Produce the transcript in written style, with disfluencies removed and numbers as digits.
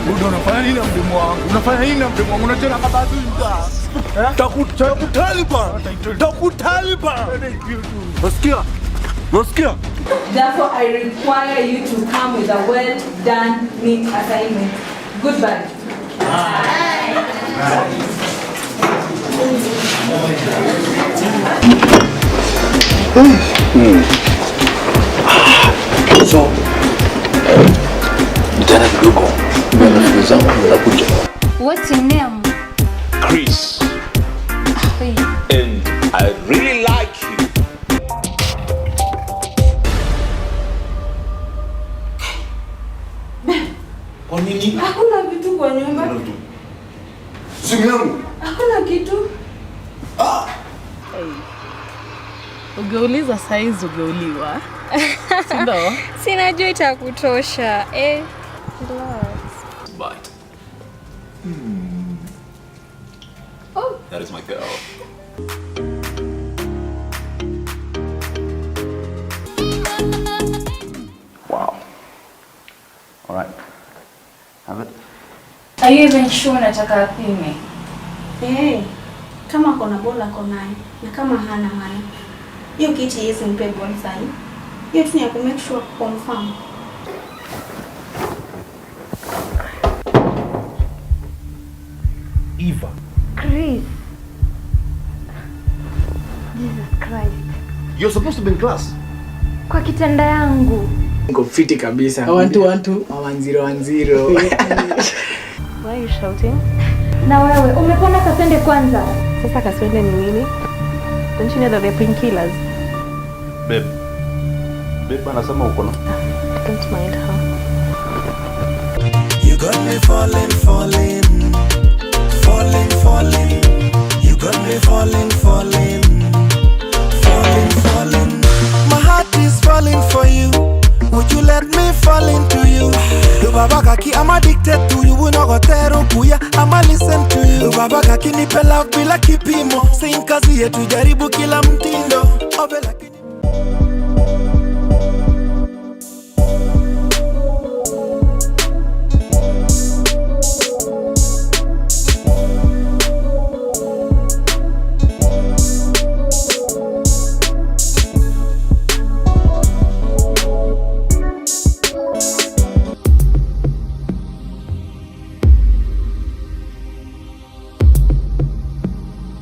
Buda, unafanya nini na mdomo wangu? Unafanya nini na mdomo wangu? Unachora kama zinza. Takutalipa. Takutalipa. Nasikia? Nasikia? Therefore, I require you to come with a well done, neat assignment. Goodbye. So, nitaenda kidogo. Rafiki zangu wanakuja. What's your name? Chris. And I really like you. Kwa nini? Hakuna vitu kwa nyumba. Simu yangu. Hakuna kitu. Ungeuliza saizi ungeuliwa. Si ndio? Sinajua itakutosha. Eh. Bite. Oh. That is my girl. Wow. All right. Have it. Are you even sure nataka apime? Eh, kama kona bola ako nayo na kama hana hana. Hiyo kiti haiwezi mpe ball sahi. Hiyo tu ni ya ku make sure confirm. Eva. Chris. Jesus Christ. You're supposed to be in class. Kwa kitanda yangu. Niko fiti kabisa. 1 2 1 2 1 0 1 0. Why are you shouting? Na wewe umepona kaswende kwanza. Sasa kaswende ni nini? Don't you know that they're painkillers? Babe. Babe anasema uko na. Don't mind her. You got me falling, falling, falling, falling. You got me falling, falling, falling, falling. My heart is falling for you. Would you let me fall into you? Baba kaki, I'm addicted to you. Unogotero kuya, I'ma listen to you. Baba kaki, nipe love bila kipimo. Same kazi yetu, jaribu kila mtindo.